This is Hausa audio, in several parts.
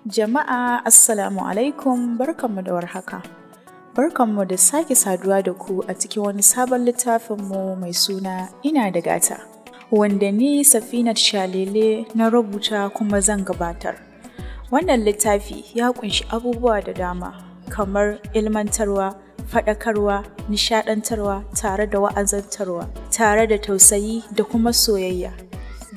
Jama'a, Assalamu alaikum, barkanmu da warhaka. Barkanmu da sake saduwa da ku a cikin wani sabon littafinmu mai suna Ina da Gata, wanda ni Safinat Shalele na rubuta kuma zan gabatar. Wannan littafi ya kunshi abubuwa da dama kamar ilmantarwa, faɗakarwa, nishaɗantarwa tare da wa'azantarwa, tare da tausayi da kuma soyayya.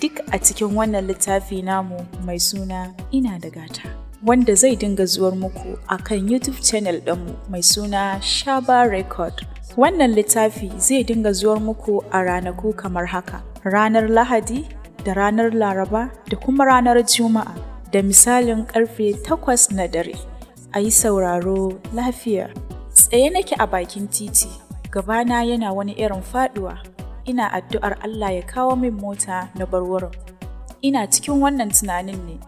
Duk a cikin wannan littafi namu mai suna Ina da Gata, wanda zai dinga zuwar muku a kan YouTube channel ɗinmu mai suna Shaba Record. Wannan littafi zai dinga zuwar muku a ranaku kamar haka: ranar Lahadi da ranar Laraba da kuma ranar Juma'a da misalin karfe 8 na dare. A yi sauraro lafiya. Tsaye nake a bakin titi, gabana yana wani irin faduwa. Ina addu'ar Allah ya kawo min mota na bar wurin. Ina cikin wannan tunanin ne,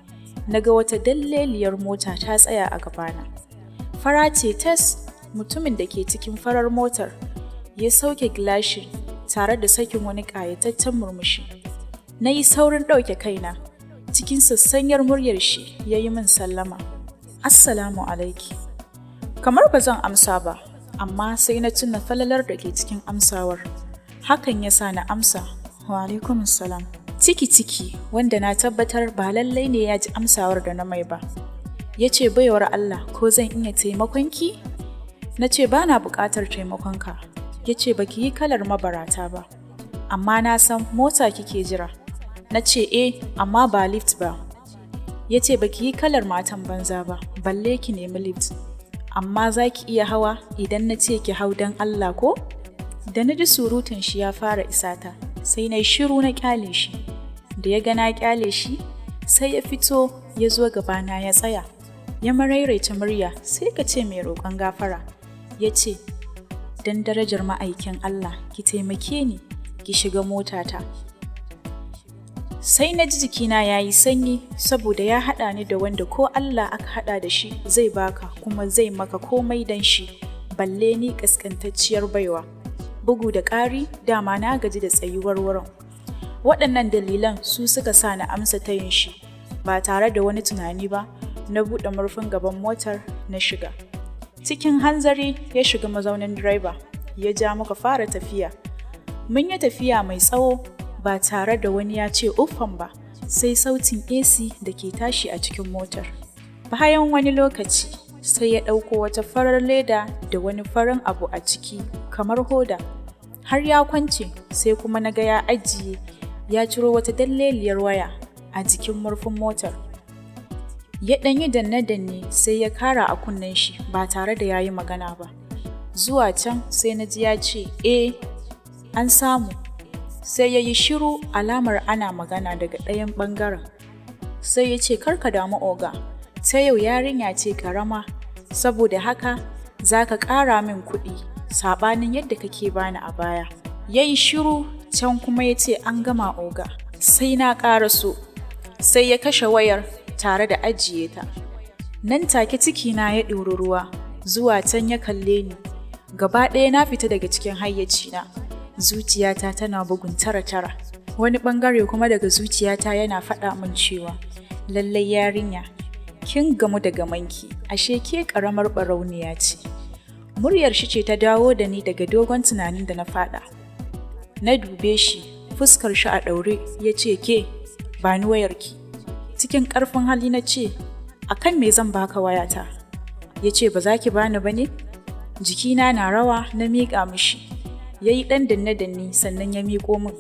na ga wata dalleliyar mota ta tsaya a gabana. Fara ce tas. Mutumin da ke cikin farar motar ya sauke gilashin tare da sakin wani ƙayataccen murmushi. Na yi saurin ɗauke kaina, cikin sassanyar muryar shi ya yi min sallama. "Assalamu alaiki." Kamar ba zan amsa ba, amma sai na tuna falalar da ke cikin amsawar. Hakan ya sa na amsa, "Wa alaikum salam." Ciki ciki, wanda na tabbatar ba lallai ne ya ji amsawar da na mai ba. Ya ce, "Baiwar Allah, ko zan iya taimakon ki?" Na ce, "Ba na buƙatar taimakonka." Ya ce, "Baki yi kalar mabarata ba, amma na san mota kike jira." Na ce, "Eh, amma ba lift ba." Ya ce, "Baki yi kalar matan banza ba, balle ki nemi lift. Amma za ki iya hawa idan na ce ki hau don Allah, ko?" Da na ji surutun shi ya fara isata, sai na shiru na kyale shi. Da ya ga na kyale shi, sai ya fito ya zo gabana ya tsaya. Ya marairaice murya sai ka ce mai roƙon gafara. Ya ce, "Don darajar ma'aikin Allah, ki taimake ni, ki shiga motata." Sai na ji jikina ya yi sanyi saboda ya haɗa ni da wanda ko Allah aka haɗa da shi zai baka kuma zai maka komai don shi, balle ni ƙasƙantacciyar baiwa. Bugu da ƙari, dama na gaji da tsayuwar wurin. Waɗannan dalilan su suka sa na amsa tayin shi, ba tare da wani tunani ba, na buɗe murfin gaban motar na shiga. Cikin hanzari ya shiga mazaunin direba, ya ja muka fara tafiya. Mun yi tafiya mai tsawo ba tare da wani ya ce uffan ba, sai sautin AC da ke tashi a cikin motar. Bayan wani lokaci, sai ya ɗauko wata farar leda da wani farin abu a ciki kamar hoda. Har ya kwance, sai kuma na ga ya ajiye, ya ciro wata dalleliyar waya a jikin murfin motar. Ya ɗan yi danne-danne, sai ya kara a kunnen shi ba tare da ya yi magana ba. Zuwa can sai na ji ya ce, "Eh, an samu." Sai ya yi shiru alamar ana magana daga ɗayan ɓangaren. Sai ya ce, "Karka damu oga, ta yau yarinya ce karama, saboda haka za ka ƙara min kuɗi saɓanin yadda kake bani a baya." Ya yi shiru, can kuma ya ce, "An gama oga, sai na ƙara so." Sai ya kashe wayar tare da ajiye ta. Nan take cikina ya ɗori ruwa, zuwa can ya kalle ni. Gaba ɗaya na fita daga cikin hayyacina. Zuciyata tana bugun tara-tara. Wani ɓangare kuma daga zuciyata yana faɗa min cewa, lallai yarinya, kin gamu da gamanki, ashe ke ƙaramar ɓarauniya ce. Muryar shi ce ta dawo da ni daga dogon tunanin da na faɗa. Na dube shi, fuskar shi a ɗaure, ya ce, "Ke, ba ni wayarki." Cikin ƙarfin hali na ce, "A kan me zan baka wayata?" Ya ce, "Ba za ki bani ba ne?" Jikina na rawa na miƙa mishi. Ya yi ɗan danne-danne sannan ya miƙo min.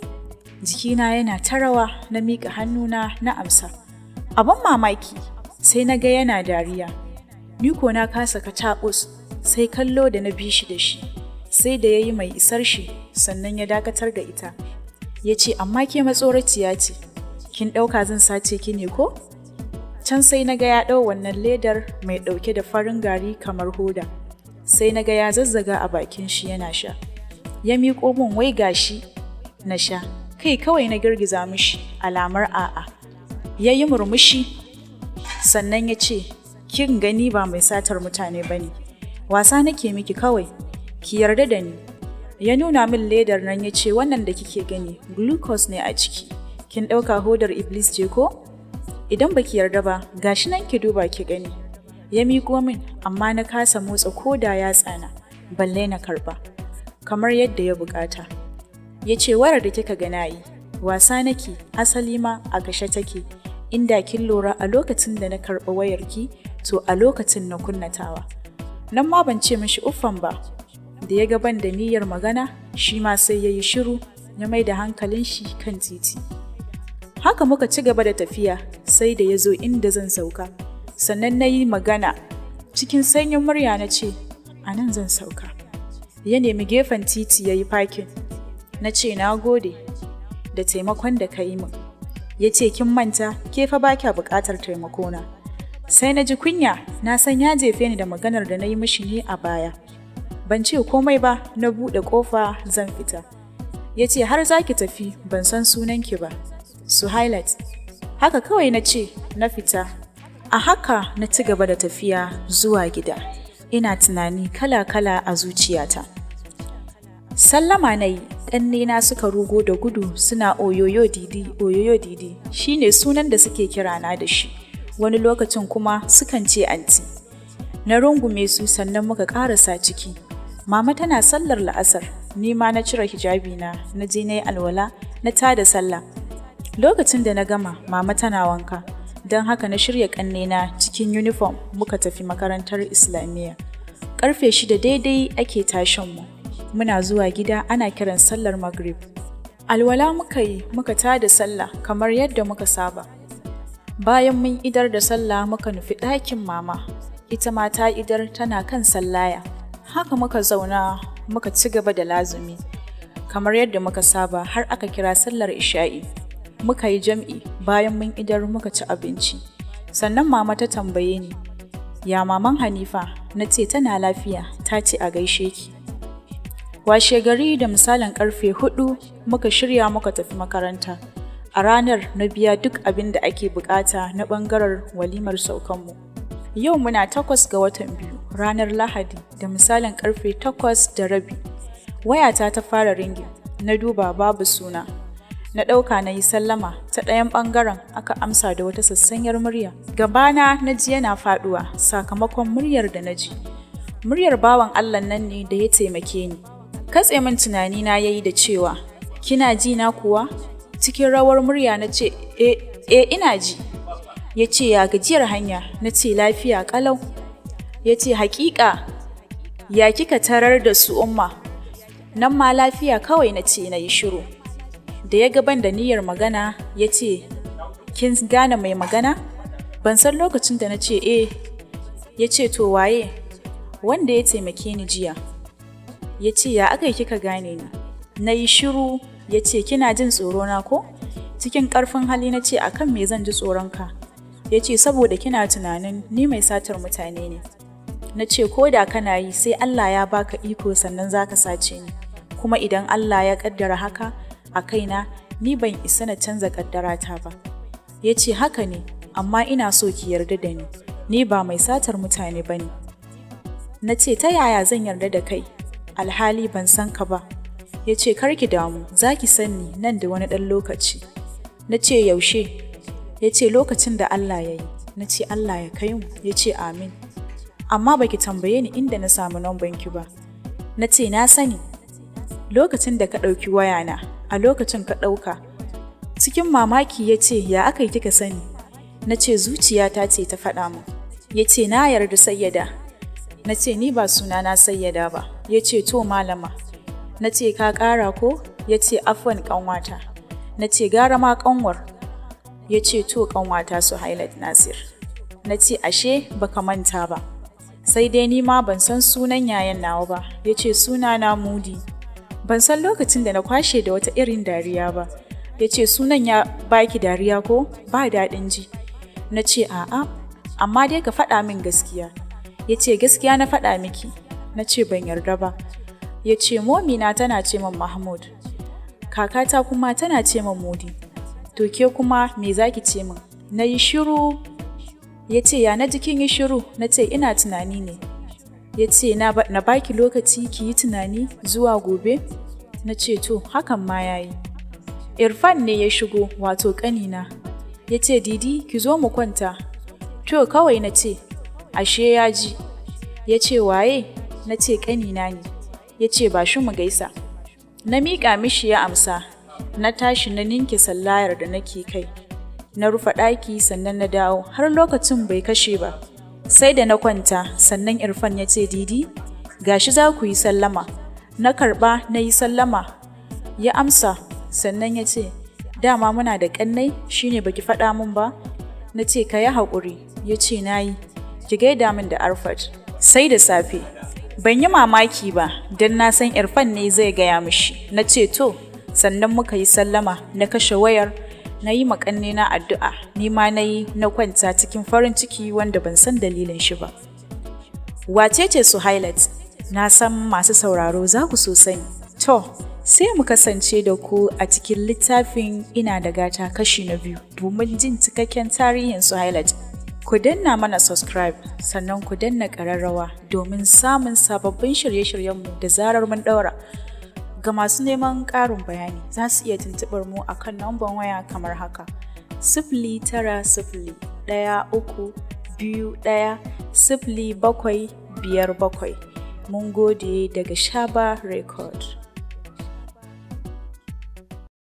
Jikina yana ta rawa na miƙa hannuna na amsa. Abin mamaki, sai na ga yana dariya. Ni ko na kasa kataɓus, sai kallo da na bi shi da shi. Sai da ya yi mai isar shi sannan ya dakatar da ita. Ya ce, "Amma ke matsoraciya ce, kin ɗauka zan sace ki ne ko?" Can sai na ga ya ɗau wannan ledar mai ɗauke da farin gari kamar hoda. Sai na ga ya zazzaga a bakin shi yana sha. Ya miƙo min wai gashi na sha. Kai kawai na girgiza mishi alamar a'a. Ya yi murmushi sannan ya ce, "Kin gani, ba mai satar mutane ba ne. Wasa nake miki kawai, ki yarda da ni." Ya nuna min ledar nan ya ce, "Wannan da kike gani glucose ne a ciki. Kin ɗauka hodar Iblis ce ko?" Idan baki yarda ba, gashi nan ki duba ki gani. Ya miƙo min, amma na kasa motsa ko da yatsana, balle na karɓa, kamar yadda ya buƙata. Ya ce wayar da kika ga nayi, wasa nake, asali ma a kashe take, inda kin lura a lokacin da na karɓi wayarki, to a lokacin na kunnatawa. Nan ma ban ce mishi uffan ba, da ya ga ban da niyyar magana, shi ma sai ya yi shiru, ya mai da hankalin shi kan titi. Haka muka ci gaba da tafiya sai da ya zo inda zan sauka. Sannan na yi magana cikin sanyin murya na ce, a nan zan sauka. Ya nemi gefen titi ya yi fakin. Na ce na gode da taimakon da ka yi min. Ya ce kin manta ke fa ba kya buƙatar taimakona. Sai na ji kunya, na san ya jefe ni da maganar da na yi mishi ne a baya. Ban ce komai ba, na buɗe ƙofa zan fita. Ya ce har za ki tafi ban san sunanki ba. Suhailat. Haka kawai na ce na fita. A haka na ci gaba da tafiya zuwa gida. Ina tunani kala-kala a zuciyata. Sallama na yi, ƙannena suka rugo da gudu suna oyoyo didi, oyoyo didi. Shi ne sunan da suke kirana da shi. Wani lokacin kuma sukan ce anti. Na rungume su sannan muka ƙarasa ciki. Mama tana sallar la'asar, ni ma na cire hijabina, na je na yi alwala, na tada sallah. Lokacin da na gama, mama tana wanka, don haka na shirya ƙannena cikin uniform muka tafi makarantar Islamiyya. 6:00 daidai ake tashin mu. Muna zuwa gida ana kiran sallar Maghrib. Alwala muka yi muka tada sallah kamar yadda muka saba. Bayan mun idar da sallah muka nufi ɗakin mama. Ita ma ta idar tana kan sallaya. Haka muka zauna muka ci gaba da lazumi kamar yadda muka saba har aka kira sallar isha'i. Muka yi jam'i bayan mun idar muka ci abinci. Sannan mama ta tambaye ni, ya maman Hanifa? Na ce tana lafiya, ta ce a gaishe ki. Washe gari da misalin 4:00 muka shirya muka tafi makaranta. A ranar na biya duk abin da ake bukata na bangaren walimar saukanmu. Yau muna 8 ga watan 2, ranar Lahadi, da misalin 8:30. Wayata ta fara ringin, na duba babu suna. Na ɗauka na yi sallama, ta ɗayan ɓangaren aka amsa da wata sassanyar murya. Gabana na ji yana faɗuwa sakamakon muryar da na ji. Muryar bawan Allah nan ne da ya taimake ni. Katse min tunani na yayi da cewa, kina ji na kuwa? Cikin rawar murya na ce, e ina ji. Ya ce ya gajiyar hanya, na ce lafiya ƙalau. Ya ce haƙiƙa, ya kika tarar da su umma? Nan ma lafiya kawai na ce na yi shiru. Da ya gaban da niyyar magana ya ce, kin gane mai magana? Ban san lokacin da na ce eh. Ya ce to waye? Wanda ya taimake ni jiya. Ya ce ya aka yi kika gane ni? Na yi shiru. Ya ce kina jin tsoro na ko? Cikin ƙarfin hali na ce akan me zan ji tsoronka? Ya ce saboda kina tunanin ni mai satar mutane ne. Na ce ko da kana yi sai Allah ya baka iko sannan zaka sace ni. Kuma idan Allah ya kaddara haka a kaina ni ban isa na canza kaddarata ba. Ya ce haka ne, amma ina so ki yarda da ni. Ni ba mai satar mutane ba ne. Na ce ta yaya zan yarda da kai? Alhali ban san ka ba. Ya ce kar ki damu, za ki san ni nan da wani ɗan lokaci. Na ce yaushe? Ya ce lokacin da Allah ya yi. Na ce Allah ya kai mu. Ya ce amin. Amma baki tambaye ni inda na samu namban ki ba. Na ce na sani. Lokacin da ka ɗauki wayana, a lokacin ka ɗauka. Cikin mamaki ya ce ya aka yi kika sani? Na ce zuciyata ce ta faɗa min. Ya ce na yarda sayyada. Na ce ni ba suna na sayyada ba. Ya ce to malama. Na ce ka ƙara ko? Ya ce afwan ƙanwata. Na ce gara ma ƙanwar. Ya ce to ƙanwata Suhailat Nasir. Na ce ashe baka manta ba. Sai dai ni ma ban san sunan yayan nawa ba. Ya ce suna na Mudi. Ban san lokacin da na kwashe da wata irin dariya ba. Ya ce sunan ya baki dariya ko? Ba daɗin ji. Na ce a'a, amma dai ka faɗa min gaskiya. Ya ce gaskiya na faɗa miki. Na ce ban yarda ba. Ya ce momina tana ce min Mahmud. Kakata kuma tana ce min Mudi. To ke kuma me zaki ce min? Na yi shiru. Ya ce ya na jikin yi shiru? Na ce ina tunani ne. Ya ce na baki lokaci ki yi tunani zuwa gobe? Na ce to hakan ma ya yi. Irfan ne ya shigo, wato ƙanina. Ya ce, "Didi, ki zo mu kwanta." To kawai na ce, ashe ya ji. Ya ce, "Waye?" Na ce, "Ƙanina ne." Ya ce, "Ba shi mu gaisa." Na miƙa mishi ya amsa. Na tashi na ninke sallayar da nake kai. Na rufe ɗaki sannan na dawo, har lokacin bai kashe ba. Sai da na kwanta sannan Irfan ya ce, "Didi, gashi za ku yi sallama." Na karɓa na yi sallama. Ya amsa sannan ya ce, "Dama muna da ƙannai shine baki faɗa min ba?" Na ce, "Ka yi haƙuri." Ya ce, "Na yi. Ki gaida min da Arfat. Sai da safe." Ban yi mamaki ba don na san Irfan ne zai gaya mishi. Na ce to, sannan muka yi sallama, na kashe wayar, na yi ma ƙannena addu'a, ni ma na yi na kwanta cikin farin ciki wanda ban san dalilin shi ba. Wace ce Suhailat? Na san masu sauraro za ku so sani. To, sai mu kasance da ku a cikin littafin Ina da Gata kashi na 2 domin jin cikakken tarihin Suhailat. Ku danna mana subscribe sannan ku danna ƙararrawa domin samun sababbin shirye-shiryenmu da zarar mun ɗaura. Ga masu neman ƙarin bayani za su iya tuntuɓar mu a kan namban waya kamar haka: 090 1 3 2 1 0 7 5 7. Mun gode daga Shaba Record.